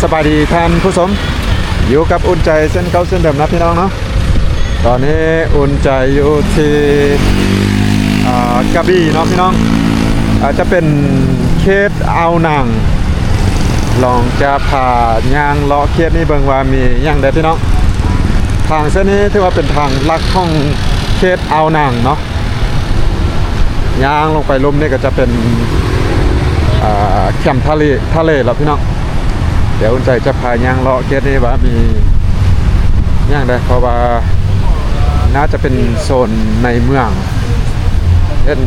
ສະບາຍດີທ່ານຜູ້ຊົມ, ຢູ່ກັບອຸ່ນໃຈເຊັ່ນເກົ່າເຊັ່ນເດີມນະພີ່ນ້ອງເນາະ. ຕອນນີ້ອຸ່ນໃຈຢູ່ທີ່ ອ່າ ກະບີເນາະພີ່ນ້ອງ, ອາດຈະເປັນເຂດອ່າວນາງ. ລອງຈະພາຍ່າງເລາະເຂດນີ້ເບິ່ງວ່າມີຫຍັງແດ່ພີ່ນ້ອງ. ທາງເສັ້ນນີ້ຖືວ່າເປັນທາງຫຼັກຂອງເຂດອ່າວນາງເນາະ. ຍ່າງລົງໄປລຸ່ມນີ້ກໍຈະເປັນ ອ່າ ແຄມທະເລ ທະເລແລ້ວພີ່ນ້ອງ. ດຽວອຸ່ນໃຈຈະພາຍ່າງເລາະເຂດນີ້ວ່າມີຫຍັງແດ່ ເພາະວ່າໜ້າຈະເປັນໂຊນໃນເມືອງ ເຫັນ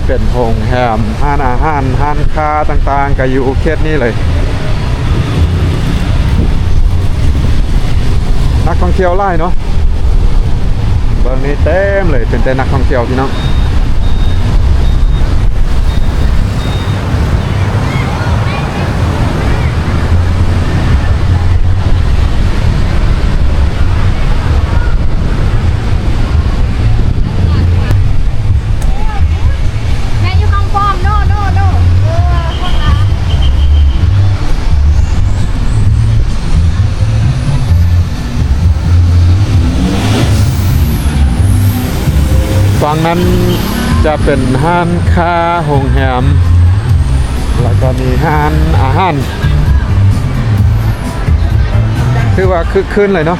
ເປັນໂຮງແຮມ, ຮ້ານອາຫານ, ຮ້ານຄ້າຕ່າງໆ ກໍຢູ່ເຂດນີ້ເລີຍ. ນັກທ່ອງທ່ຽວຫຼາຍເນາະ. ເບິ່ງນີ້ເຕັມເລີຍ ເປັນແຕ່ນັກທ່ອງທ່ຽວພີ່ນ້ອງ. ແມ່ຢູ່ຂ້າງປ້ອມ ໂນ ໂນ ໂນ ເອີ ຂ້າງຫຼັງ. ຝັ່ງນັ້ນຈະເປັນຮ້ານຄ້າ, ໂຮງແຮມ ແລ້ວກໍມີຮ້ານອາຫານ. ຖືວ່າຄຶກຄື້ນເລີຍເນາະ.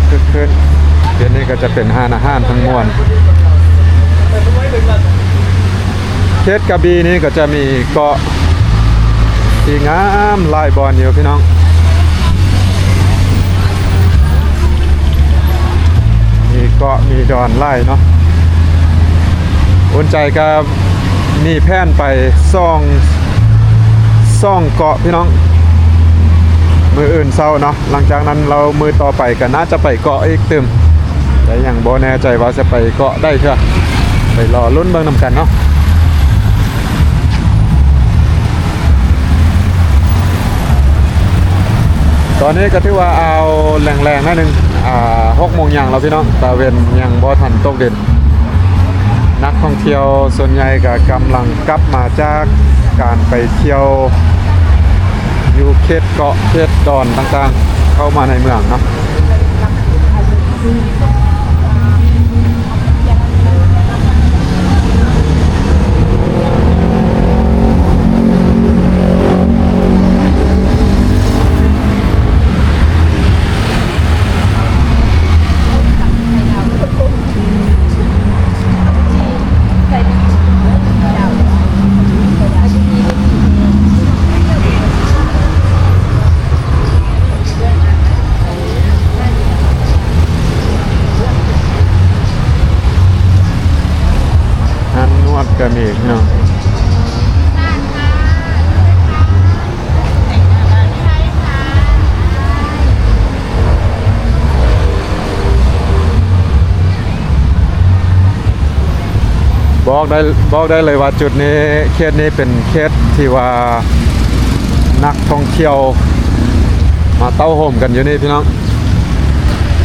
ຄຶກຄື້ນ. ດຽວນີ້ກໍຈະເປັນຮ້ານອາຫານທັງມວນ. ເຂດກະບີນີ້ກໍຈະມີເກາະທີ່ງາມຫຼາຍບ່ອນຢູ່ພີ່ນ້ອງ. ມີເກາະມີດອນຫຼາຍເນາະ. ອຸ່ນໃຈກໍມີແຜນໄປສອງ ສອງເກາະພີ່ນ້ອງ ມື້ອື່ນເຊົ້າເນາະ. ຫຼັງຈາກນັ້ນແລ້ວມື້ຕໍ່ໄປກໍໜ້າຈະໄປເກາະອີກຕື່ມ, ແຕ່ຍັງບໍ່ແນ່ໃຈວ່າຈະໄປເກາະໃດເທື່ອ. ໄປລໍລຸ້ນເບິ່ງນຳກັນເນາະ. ຕອນນີ້ກໍຖືວ່າອາວແລງໆໜ້ອຍໜຶ່ງ, ອ່າ ຫົກໂມງຫຍັງແລ້ວພີ່ນ້ອງ, ຕາເວັນຍັງບໍ່ທັນຕົກດິນ. ນັກທ່ອງທ່ຽວສ່ວນໃຫຍ່ກໍກຳລັງກັບມາຈາກການໄປທ່ຽວຢູ່ເຂດເກາະເຂດດອນຕ່າງໆ ເຂົ້າມາໃນເມືອງເນາະ. ຮ້ານນວດກໍມີເນາະ. ບອກໄດ້ ບອກໄດ້ເລີຍວ່າຈຸດນີ້ ເຂດນີ້ເປັນເຂດທີ່ວ່ານັກທ່ອງທ່ຽວມາເຕົ້າໂຮມກັນຢູ່ນີ້ພີ່ນ້ອງ,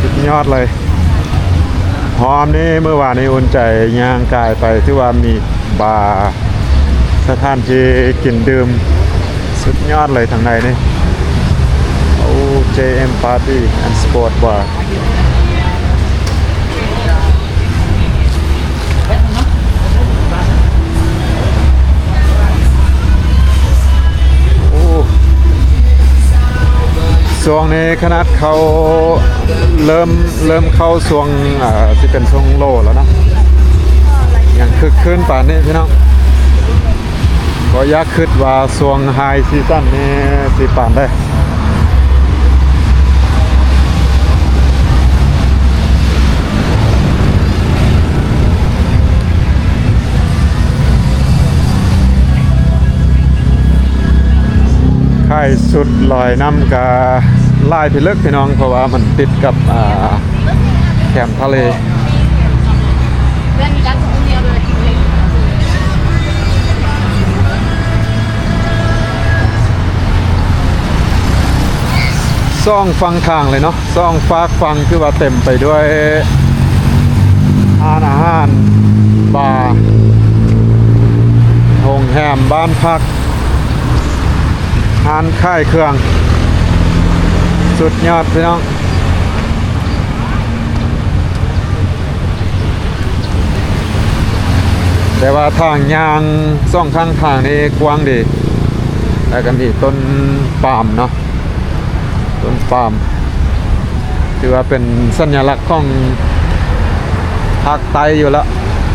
ສຸດຍອດເລີຍ. ຮອມນີ້ ມື້ວານນີ້ອຸ່ນໃຈຍ່າງກາຍໄປ ຖືວ່າມີບາ ສະຖານທີ່ກິນດື່ມ ສຸດຍອດເລີຍທາງໃນນີ້. ໂອ້ ເຈເອັມ ປາຕີ້ ແອນ ສະປອດ ບາ. ໂອ້ ຊ່ວງນີ້ຂະໜາດເຂົ້າ ເລີ່ມ ເລີ່ມເຂົ້າຊ່ວງ ອ່າ ຊິເປັນຊ່ວງໂລແລ້ວນະ, ຍັງຄຶກຄື້ນປານນີ້ພີ່ນ້ອງ. ບໍ່ຢາກຄິດວ່າຊ່ວງໄຮຊີຊັນນີ້ຊິປານໃດ. ຄ້າຍຊຸດລອຍນ້ຳກະຫຼາຍພິລຶກພີ່ນ້ອງ, ເພາະວ່າມັນຕິດກັບ ອ່າ ແຄມທະເລ. ສອງຝັ່ງທາງເລີຍເນາະ, ສອງຟາກຝັ່ງຄືວ່າເຕັມໄປດ້ວຍຮ້ານອາຫານ, ບາ, ໂຮງແຮມ, ບ້ານພັກ, ຮ້ານຂາຍເຄື່ອງ ສຸດຍອດພີ່ນ້ອງ. ແຕ່ວ່າທາງຍ່າງສອງຂ້າງທາງນີ້ກວ້າງດີ ແລ້ວກໍມີຕົ້ນປາມເນາະ ຕົ້ນປາມ ຖືວ່າເປັນສັນຍະລັກຂອງພາກໃຕ້ຢູ່ລະ.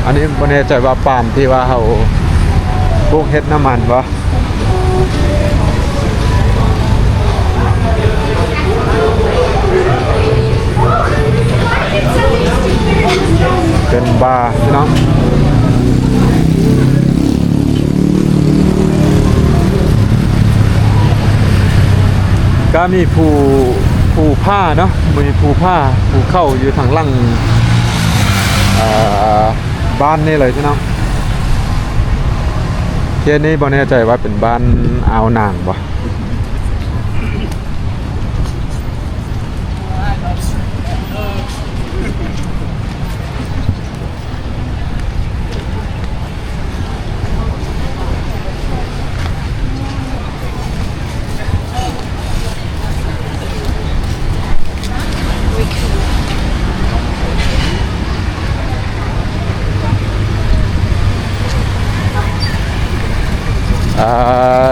ອັນນີ້ບໍ່ແນ່ໃຈວ່າປາມທີ່ວ່າເຮົາປູກເຮັດນ້ຳມັນບໍ່? ເປັນບາພີ່ນ້ອງ ກະມີພູ ພູຜາເນາະ ມີພູຜາ ພູເຂົາຢູ່ທາງຫຼັງ ເອີ ບ້ານນີ້ເລີຍພີ່ນ້ອງ. ເຂດນີ້ບໍ່ແນ່ໃຈວ່າເປັນບ້ານອ່າວນາງບໍ່? ເອີ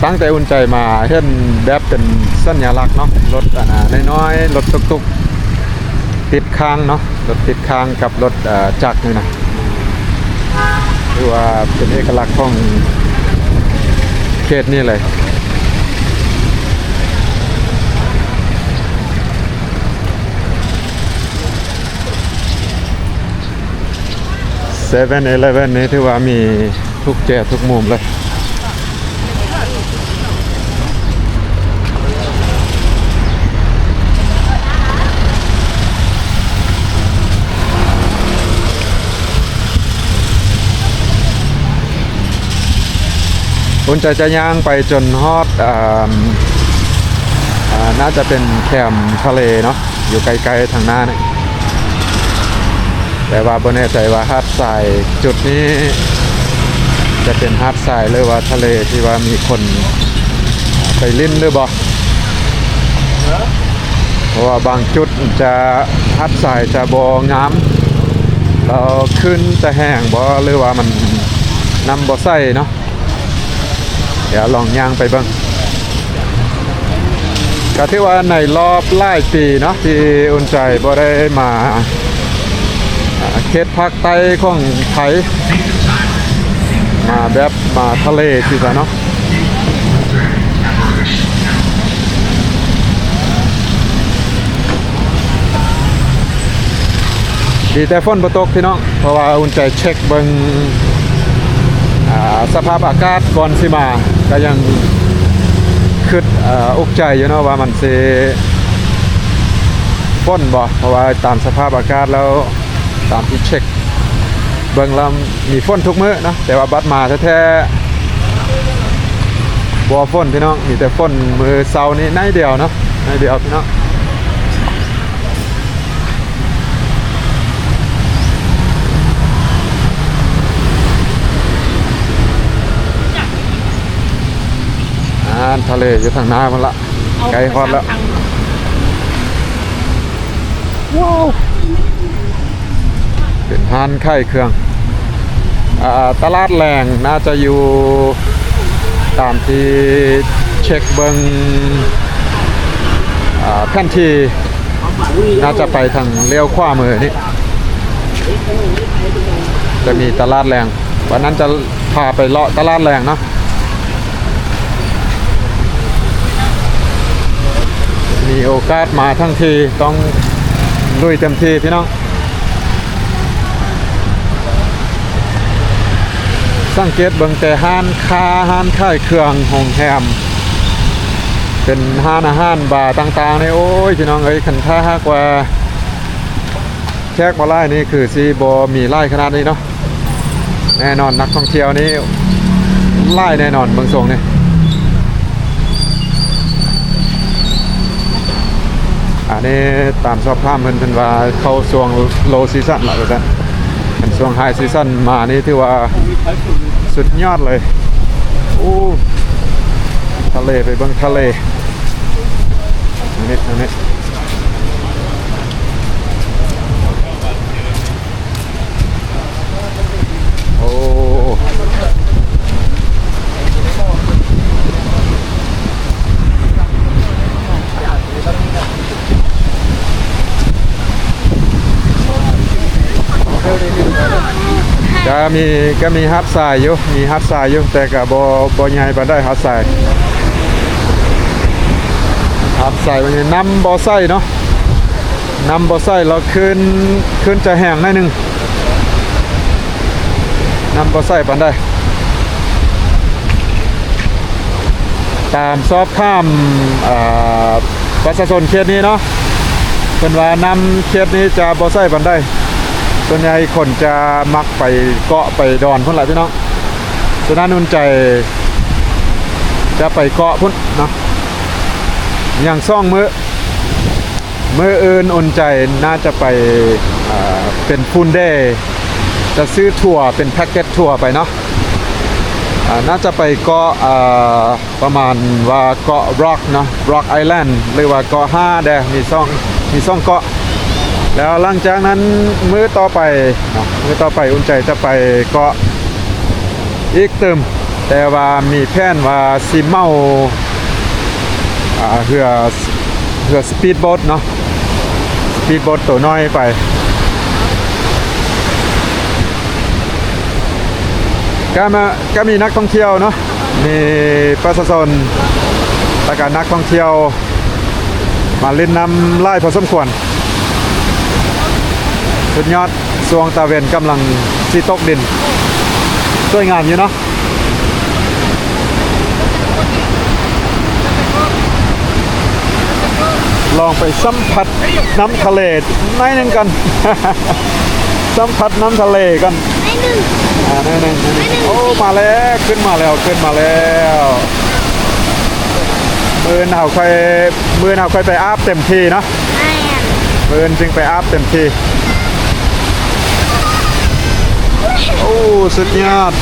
ຕັ້ງແຕ່ອຸ່ນໃຈມາເຫັນແບບເປັນສັນຍະລັກເນາະ ລົດອັນນ່ານ້ອຍໆ ລົດຕຸກໆ ຕິດຄ້າງເນາະ ລົດຕິດຄ້າງກັບລົດ ເອີ ຈັກນີ້ນະ ຖືວ່າເປັນເອກະລັກຂອງເຂດນີ້ເລີຍ. ເຊເວັນອີເລເວັນນີ້ຖືວ່າມີທຸກແຈທຸກມຸມເລີຍ. ອຸ່ນໃຈຈະຍ່າງໄປຈົນຮອດ ເອີ ອ່າ ໜ້າຈະເປັນແຄມທະເລເນາະ ຢູ່ໃກ້ໆທາງໜ້ານີ້ ແຕ່ວ່າບໍ່ແນ່ໃຈວ່າຫາດຊາຍຈຸດນີ້ຈະເປັນຫາດຊາຍ ຫຼືວ່າທະເລທີ່ວ່າມີຄົນໄປຫຼິ້ນຫຼືບໍ່ ເພາະວ່າບາງຈຸດຈະ ຫາດຊາຍຈະບໍ່ງາມ ແລ້ວຄື້ນຈະແຮງບໍ່ ຫຼືວ່າມັນ ນ້ຳບໍ່ໃສເນາະ. ດຽວລອງຍ່າງໄປເບິ່ງ ກະຖືວ່າໃນລອບຫຼາຍປີເນາະ ທີ່ອຸ່ນໃຈບໍ່ໄດ້ມາ ເຂດພາກໃຕ້ຂອງໄທ ມາແບບມາທະເລຊີ້ຊະເນາະ. ດີແຕ່ຝົນບໍ່ຕົກພີ່ນ້ອງ ເພາະວ່າອຸ່ນໃຈເຊັກເບິ່ງ ອ່າ ສະພາບອາກາດກ່ອນຊິມາ ກະຍັງຄຶດ ເອີ ອຸກໃຈຢູ່ເນາະ ວ່າມັນຊິຝົນບໍ່ ເພາະວ່າຕາມສະພາບອາກາດແລ້ວ ຕາມທີ່ເຊັກເບິ່ງແລ້ວມີຝົນທຸກມື້ເນາະ ແຕ່ວ່າບັດມາແທ້ໆ ບໍ່ຝົນພີ່ນ້ອງ ມີແຕ່ຝົນມື້ເຊົ້ານີ້ໜ້ອຍດຽວເນາະ ໜ້ອຍດຽວພີ່ນ້ອງ. ອ່າ ທະເລຢູ່ທາງໜ້າພຸ້ນລະ ໃກ້ຮອດແລ້ວ. ວ້າວ ເປັນຮ້ານຂາຍເຄື່ອງ ອ່າ ຕະຫຼາດແລງໜ້າຈະຢູ່ ຕາມທີ່ເຊັກເບິ່ງ ອ່າ ແຜນທີ່ ໜ້າຈະໄປທາງລ້ຽວຂວາມືນີ້ ຈະມີຕະຫຼາດແລງ ວັນນັ້ນຈະພາໄປເລາະຕະຫຼາດແລງເນາະ. ມີໂອກາດມາທັງທີ ຕ້ອງລຸຍເຕັມທີ່ພີ່ນ້ອງ. ສັງເກດເບິ່ງແຕ່ຮ້ານຄ້າ ຮ້ານຂາຍເຄື່ອງ ໂຮງແຮມ ເປັນຮ້ານອາຫານ ບາຕ່າງໆນີ້ ໂອ້ຍ ພີ່ນ້ອງເອີຍ ຄັນຖ້າຫາກວ່າ ແຂກບໍ່ຫຼາຍນີ້ຄືຊິບໍ່ມີຫຼາຍຂະໜາດນີ້ເນາະ. ແນ່ນອນນັກທ່ອງທ່ຽວນີ້ຫຼາຍແນ່ນອນເບິ່ງຊົງນີ້. ອັນນີ້ຕາມສອບຖາມເພິ່ນ ເພິ່ນວ່າເຂົ້າຊ່ວງ low season ລະວ່າຊັ້ນ. ຄັນຊ່ວງ high season ມານີ້ຖືວ່າສຸດຍອດເລີຍ. ໂອ້ ທະເລ ໄປເບິ່ງທະເລ ອັນນີ້ ອັນນີ້ ໂອ້ ກະມີ ກະມີຫາດຊາຍຢູ່ ມີຫາດຊາຍຢູ່ ແຕ່ກະບໍ່ ບໍ່ໃຫຍ່ປານໃດຫາດຊາຍ ຫາດຊາຍວ່ານີ້ ນ້ຳບໍ່ໃສເນາະ ນ້ຳບໍ່ໃສ ແລ້ວຄື້ນ ຄື້ນຈະແຮງໜ້ອຍໜຶ່ງ ນ້ຳບໍ່ໃສປານໃດ. ຕາມສອບຖາມ ເອີ ປະຊາຊົນເຂດນີ້ເນາະ ເພິ່ນວ່ານ້ຳເຂດນີ້ຈະບໍ່ໃສປານໃດ ສ່ວນໃຫຍ່ຄົນຈະມັກໄປເກາະໄປດອນພຸ້ນລະພີ່ນ້ອງ. ສະນັ້ນອຸ່ນໃຈຈະໄປເກາະພຸ້ນເນາະ ຍັງສອງມື້. ມື້ອື່ນອຸ່ນໃຈໜ້າຈະໄປ ເອີ ເປັນຟູນເດ ຈະຊື້ທົວ ເປັນແພັກເກັດທົວໄປເນາະ ອາ ໜ້າຈະໄປເກາະ ເອີ ປະມານວ່າເກາະ Rock ເນາະ Rock Island ຫຼືວ່າເກາະຫ້າແດ່ ມີສອງ ມີສອງເກາະ. ແລ້ວຫຼັງຈາກນັ້ນມື້ຕໍ່ໄປເນາະ ມື້ຕໍ່ໄປອຸ່ນໃຈຈະໄປເກາະອີກຕື່ມ ແຕ່ວ່າມີແຜນວ່າຊິເໝົາ ອາ ເຮືອ ເຮືອສະປີດໂບດເນາະ ສະປີດໂບດໂຕນ້ອຍໄປ. ກະມາ ກະມີນັກທ່ອງທ່ຽວເນາະ ມີປະຊາຊົນ ແລ້ວກະນັກທ່ອງທ່ຽວມາຫຼິ້ນນ້ຳຫຼາຍພໍສົມຄວນ ສຸດຍອດ. ຊ່ວງຕາເວັນກຳລັງຊິຕົກດິນ ສວຍງາມຢູ່ເນາະ. ລອງໄປສຳຜັດນ້ຳທະເລໜ້ອຍໜຶ່ງກ່ອນ ສຳຜັດນ້ຳທະເລກ່ອນ ໜ້ອຍໜຶ່ງ ອາ ໜ້ອຍໜຶ່ງ ໜ້ອຍໜຶ່ງ. ໂອ້ ມາແລ້ວ ຂຶ້ນມາແລ້ວ ຂຶ້ນມາແລ້ວ. ມື້ອື່ນເຮົາຄ່ອຍ ມື້ອື່ນເຮົາຄ່ອຍໄປອາບເຕັມທີ່ເນາະ. ແມ່ນ ມື້ອື່ນຈຶ່ງໄປອາບເຕັມທີ່. ໂອ້ ສຸດຍອດ.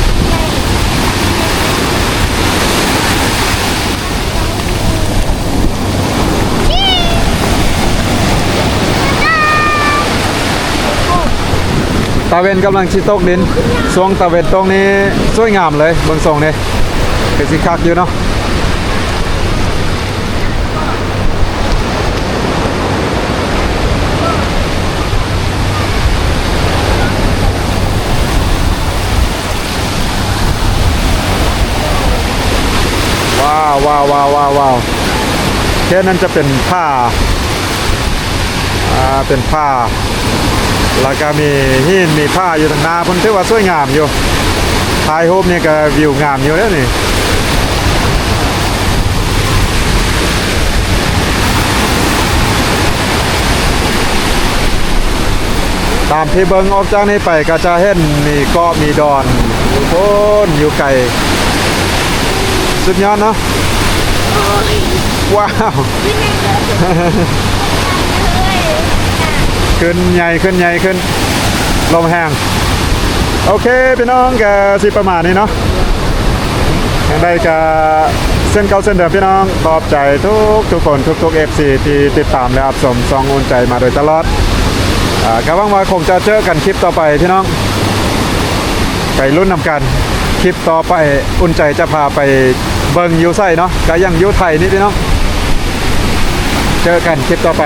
ຕາເວັນກຳລັງຊິຕົກດິນ ຊ່ວງຕາເວັນຕົກນີ້ສວຍງາມເລີຍ ເບິ່ງຊົງນີ້ ຄືຊິຄັກຢູ່ເນາະ. ວ້າວ ວ້າວ ເຂດນັ້ນຈະເປັນຜາ ອ່າ ເປັນຜາ ແລ້ວກະມີຫີນມີຜາຢູ່ທາງໜ້າພຸ້ນ ຖືວ່າສວຍງາມຢູ່ ຖ່າຍຮູບນີ້ກະວິວງາມຢູ່ເດ້ນີ້. ຕາມທີ່ເບິ່ງອອກຈາກນີ້ໄປກະຈະເຫັນມີເກາະມີດອນຢູ່ພຸ້ນ ຢູ່ໄກ ສຸດຍອດເນາະ. ໂອ້ຍ ວ້າວ ຂຶ້ນໃຫຍ່ ຂຶ້ນໃຫຍ່ ຂຶ້ນ ລົມແຮງ. ໂອເຄພີ່ນ້ອງ ກະຊິປະມານນີ້ເນາະ. ຈັ່ງໃດກະເຊັ່ນເກົ່າເຊັ່ນເດີມພີ່ນ້ອງ ຂອບໃຈທຸກໆຄົນ ທຸກໆເອັຟຊີທີ່ຕິດຕາມ ແລະ ຮັບຊົມຊ່ອງອຸ່ນໃຈມາໂດຍຕະຫຼອດ. ອາ ກະຫວັງວ່າຄົງຈະເຈີກັນຄລິບຕໍ່ໄປພີ່ນ້ອງ ໄປລຸ້ນນຳກັນ ຄລິບຕໍ່ໄປອຸ່ນໃຈຈະພາໄປເບິ່ງຢູ່ໃສເນາະ ກະຍັງຢູ່ໄທນີ້ພີ່ນ້ອງ. ເຈີກັນຄລິບຕໍ່ໄປ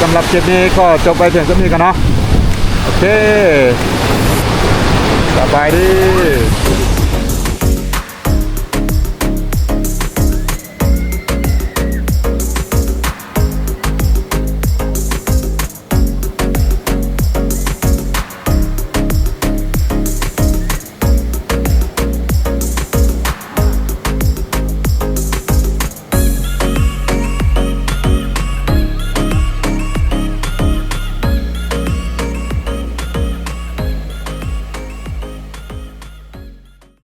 ສຳລັບຄລິບນີ້ຂໍຈົບໄວ້ພຽງສ່ຳນີ້ກ່ອນເນາະ. ໂອເຄ ສະບາຍດີ.